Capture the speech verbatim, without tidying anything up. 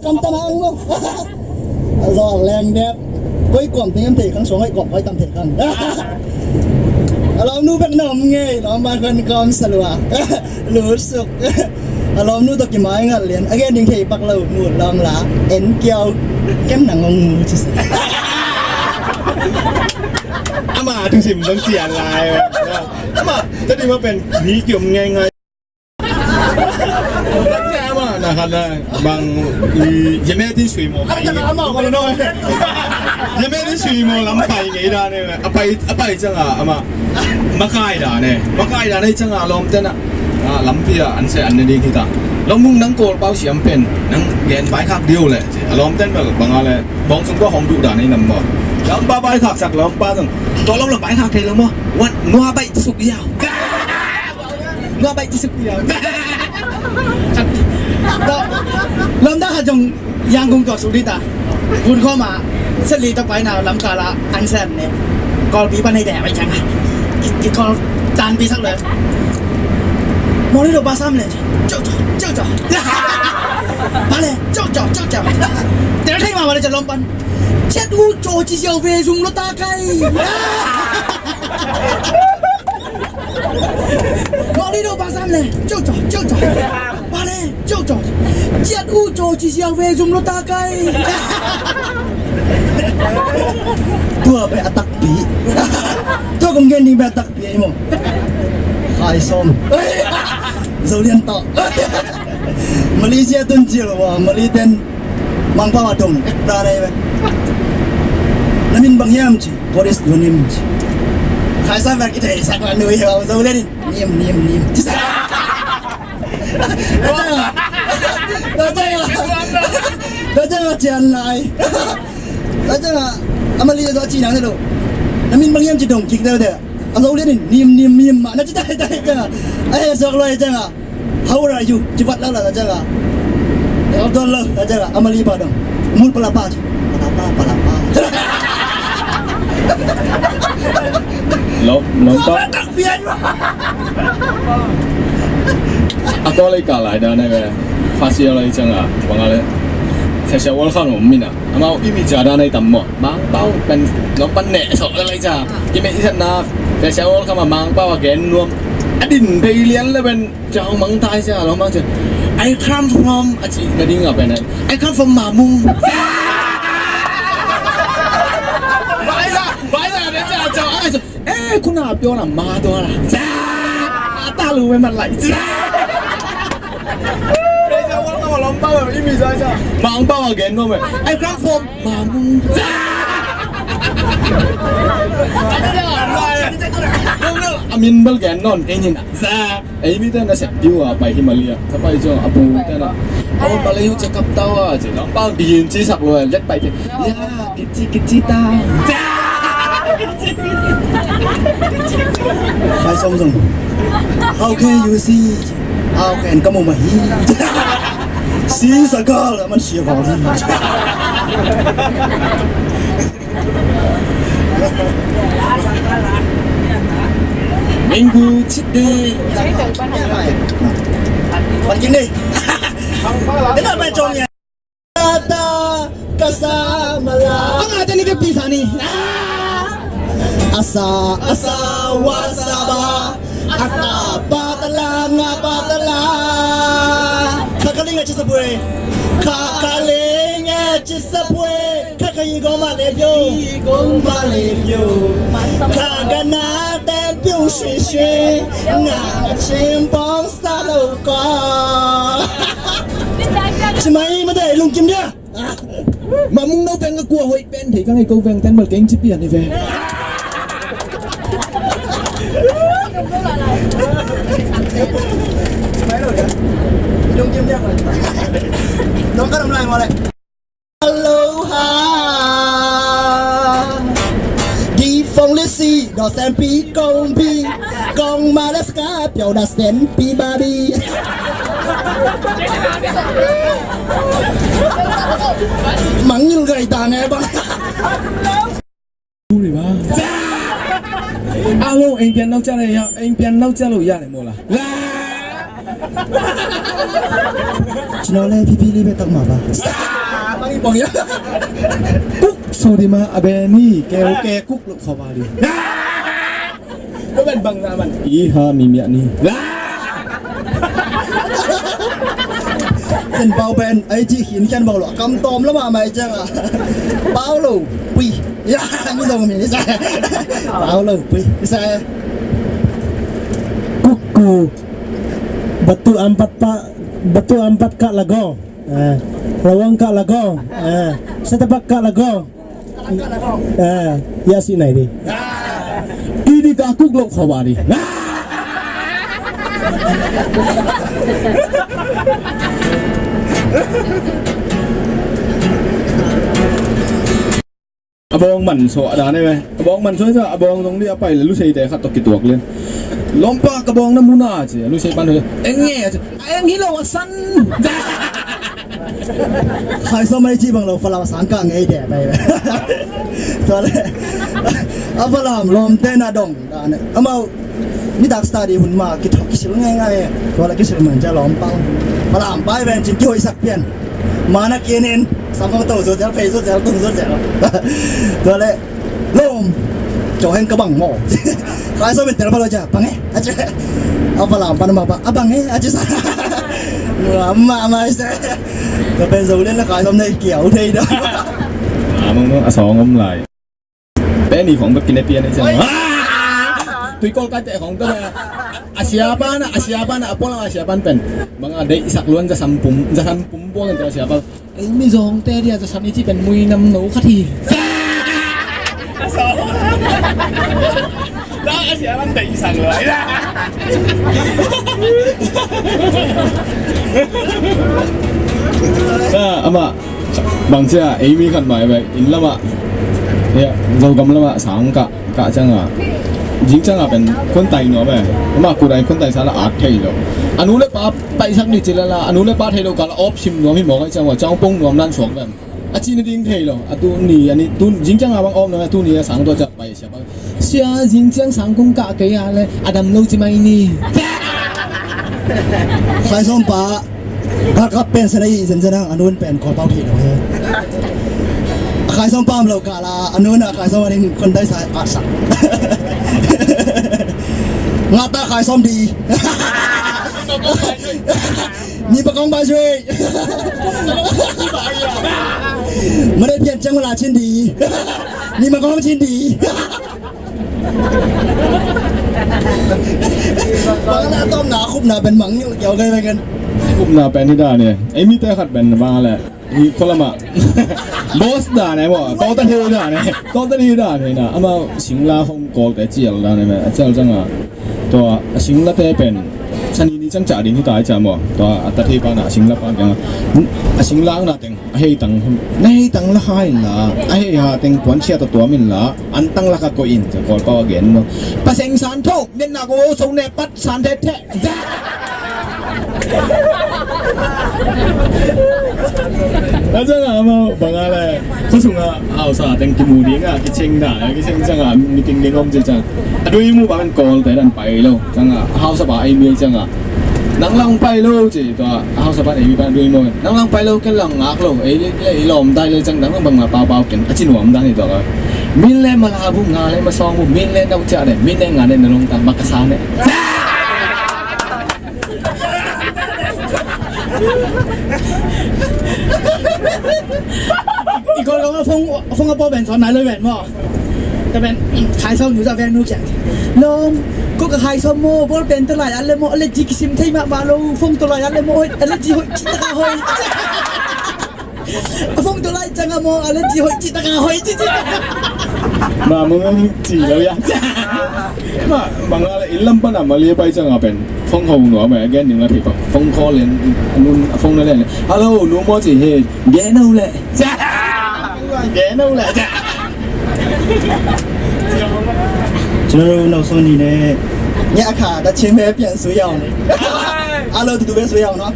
Kam tam ang mo. Zawh leng dek. Koi kuam teng em thei khang, suang koi kuam koi tam thei khang. A lawmnu bek na om ngei, lawm bai khuan kawm salua. Lutsuk. A lawmnu tawh kimai ngal lian. A gen ding thei pak lo mu lawm la. En kiau. Ken nang ong mu ci. Ama tu sim bang sian lai. Ama tadi ma pen ni kiom ngai ngai. Ama na khan na bang i yame tin sui mo. Yame tin sui mo lam pai ngei da ne. Apai apai changa ama makai da ne. Makai da ne changa lawm tena. A, lampi ah an se an ne ding hi ta. Lawmung nang kawl pau siam pen nang gen bai khak diu le. A lawm ten bel bang a le bawng sung ko hong duh dan ei nam maw. Lampa bai khak sak lampa zong. Tua lawm lam bai khak thei lo maw. Wan nua bai suk yau. Nua bai suk yau. Lawm dah khat zong Yangon tua suk dita. Vun khawm a set li tawh paina lamkal ah an set ne. Kawlpi pan hei deh bai ciang a ki, ki kawl tanpi sak le. Mawlih lo ba sam le. Cau cau cau cau. Ba le cau cau cau cau. Tel thei ma ba le ca lawm pan. Ciat uh caw ci siau ve zum lo ta kai. Mawlih lo ba sam le. Cau cau cau cau. Ba le cau cau. Ciat uh caw ci siau ve zum lo ta kai. Tua bai a takpi. Tua kong gen ding bai a takpi ei maw. Khai sawm. Zo lian tawh. Malaysia tun cil wa Malay ten Mangpau a dong. Da nei ve. Na min bang hiam ci. What is your name ci. Khai sawm bai ki thei sak la nui hiam Zo lian in. Nim, nim, nim. Tua ciang a cian lai. Tua ciang a, a Malay a tua ci nang te lo. Na min bang hiam ci dong kik deuh deuh. A Zo lian in nim, nim, nim mah na ci tai tai ciang a. A he suak luai ciang a. How old are you? Ci vat lau la ciang a. How tall lau la ciang a. A Malay pa dong. Mul palapa ci. Palapa, palapa. Lo, lo pa. A ko lai ka lai da ne ve. Fasia lai ciang a. Bang a le. Fasia wal khan om mina. Amau imi ca da nai tam maw. Mangpau pen lawm pan ne so lai ca. Kime i san na. Fasia wal khan a Mangpau a gen nuam. A din bei lian le pen. Ciang mang tai cia lawm mang cia. I come from a ci na ding a pen. I come from Mamung. Bai la, bai la, bai la, bai la. Eh, kuna pio na ma to na. Cia. Ta lu bai man lai. Cia. Mangpau again no me. I come from Mamung. Cia. A min bel again non. Kei ni na. Cia. Ei mi te na sep diu a pai Himalaya. Ka pai zong a pu te na. Oh, Malay yu cakap tawa ci. Nong pau di yin ci sak lua let pai te. Ya, kici kici ta. Pai song song. How can you see? How can kamu mahi? Si sakal man si kali. Minggu cik deh. Makin deh. Dia tak main congnya. Kata kasar malah. Ang ate ni ke pisa ni. Asa asa wasaba. Ata patala nga patala. Kakaling a ci sapue. Kakaling a ci sapue. Kaka i gong ma le pyo. I gong ma le pyo. Kaka na te pyo shwe shwe. Nga chim pong sa lo ko. Ci mai ma dai lung kim dia. Mamung no peng a kua hoi pen thei ka ngai ko veng ten mal keng ci pian i ve. Aloha. Di fong le si do sen pi kong pi kong ma le ska pyo da sen pi ba bi. Mangil gai ta ngai bang. Alo, eng pian nau cha le ya, eng pian nau cha lo ya le mo la. ကျွန်တော်လည်းဖြည်းဖြည်းလေးပဲတောက်မှာပါ။ Bang i bang ya. Kuk so di ma a be ni ke ke kuk lo khaw ba di. Lo ben bang na man. I ha mi mia ni. Sen pau ben ai ci hin kan bau lo kam tom lo ma mai chang a. Pau lo pui. Ya mi dong mi sa. Pau lo pui sa. Kuku. Batu ampat pa, batu ampat ka lago. Eh, lawang ka lago. Eh, setapak ka lago. Eh, ya si nai di. Ini ka kuk lo khaw ba di. A bawng man sawh a dan e ve. A bawng man sawh a bawng zong li a pai le luseite khat tawh kituak lian. Lawmpa ka bawng na muna ci a lusei pan eng nge a ci a eng hi lo a san. Khai sawm ai ci bang lo Falam sang ka ngei de pai ve. Tua le a Falam lawmte na dong dan e. Amau nitak study hun ma kithok kisil ngaingai e. Tua le kisil man cia lawm pang. Falam pai ven cin kihoihsak pian. Mana kinin samang to zo zel pei zo zel tung zo zel. Tua le lawm. Cawheng ka bang maw. Khai sawm in tel palo cia bang e a cia. A Falam pan ma pa a bang e a cia sa. Mama mai se. Ka pen zo len la khai sawm nei kiau thei da. A mong mong a sawng om lai. Pen i khong bek kine pian i chang. Tui kol ka te khong ta. A sia ban a sia ban a pol a sia ban pen. Bang a dei sak luan za sam pum za sam pum buang ta sia ban. Ei mi zong te dia za sam i ci pen mui nam no khat hi. Da a sia ban dei sak luan. Ama Bangcia ei mi khat mai ve inn lamah, hia, Zogam lamah sang kah kah cianga, zing cianga pen khuantai nuam e. Amah kut ai khuantai sa la at thei lo. A nu le pa paihsak ni ci lala a nu le pa thei lo kala awp sim nuam hi mawk ai cianga ciang pong nuam nan suak vem. A cina ding thei lo a tu ni a ni tu zing cianga bang awp nuam a tu ni a sang tua ciang pai sia bang. Sia zing ciang sang kung kah kei a le a dam lo ci mai ni. Khai sawm pa kah kah pen sana i zen zen a nun pen kawlpau thei lo he. A khai sawm pa am lo kah la a nun a khai sawm a ding kon dai sa at sa. Ngata khai sawm di. Ni pa kong ba zui. Mare pian ciang la cin di. Ni ma kong cin di. Bang na tom na khup na pen mang ngiu kiau kai pen kan. Khup na pen hi dan e. Ei mi te khat pen bang le. Hi kholama. Boss dan e mo. Tawta hi dan e. Tawta hi dan e na. Ama singla hong kol te cial dan e. A cial cianga. Tua a singla te pen. Sani ni ciang ca ding hi ta ai ca mo. Tua a ta thei pa na a singla pa kianga. A singla na teng. A hei tang, na hei tang la kha in la, a hei ha teng puan sia ta tuam in la, an tang la kha ko in, ca kawlpau a gen no. Paseng san tho, nen na ko so ne pat san the the. A cianga mau banga le, khusunga hausa teng kimu dinga, kicheng da, kicheng cianga meeting ding om ci ciang. A dui mu bang kawl te dan pai lo. Cianga, a hausa pa ei mi cianga. Nang lang pai lo ci tua, a hausa pa ei mi pa dui mo. Nang lang pai lo ken lang ngak lo. Ei le ei lawm dai le ciang dang bang ma pau pau ken. A ci nuam dan hi tua. Min le ma la bu nga le ma sawng bu. Min le nau cia ne. Min le nga ne na long ta ma ka sa ne. I kol kong a phone, phone a pawh ven sawn nai lo ven maw. Ka ven khai sawn nu za ven nu kiang. Lawm, ko ka khai sawn maw, ball pen tawh lai an le maw, allergy kisim thei mahmah lo, phone tawh lai an le maw, allergy hoih cih taka hoih. A phone tawh lai cang a maw, allergy hoih cih taka hoih cih cih. Ma mung ci lo ya. Ma, manga le in lam pana ma le pai cang a pen. Phone ho nuam e, a gen ding la thei pak. Phone call lian, a nun, a phone na lian le. Hello, nu maw ci he. Gen no le. Gen no le. ကျွန်တော်တို့နောက်ဆုံးအနေနဲ့ညအခါတချင်းပဲပြန်ဆွေးရအောင်လေအားလုံးတူတူပဲဆွေးရအောင်နော်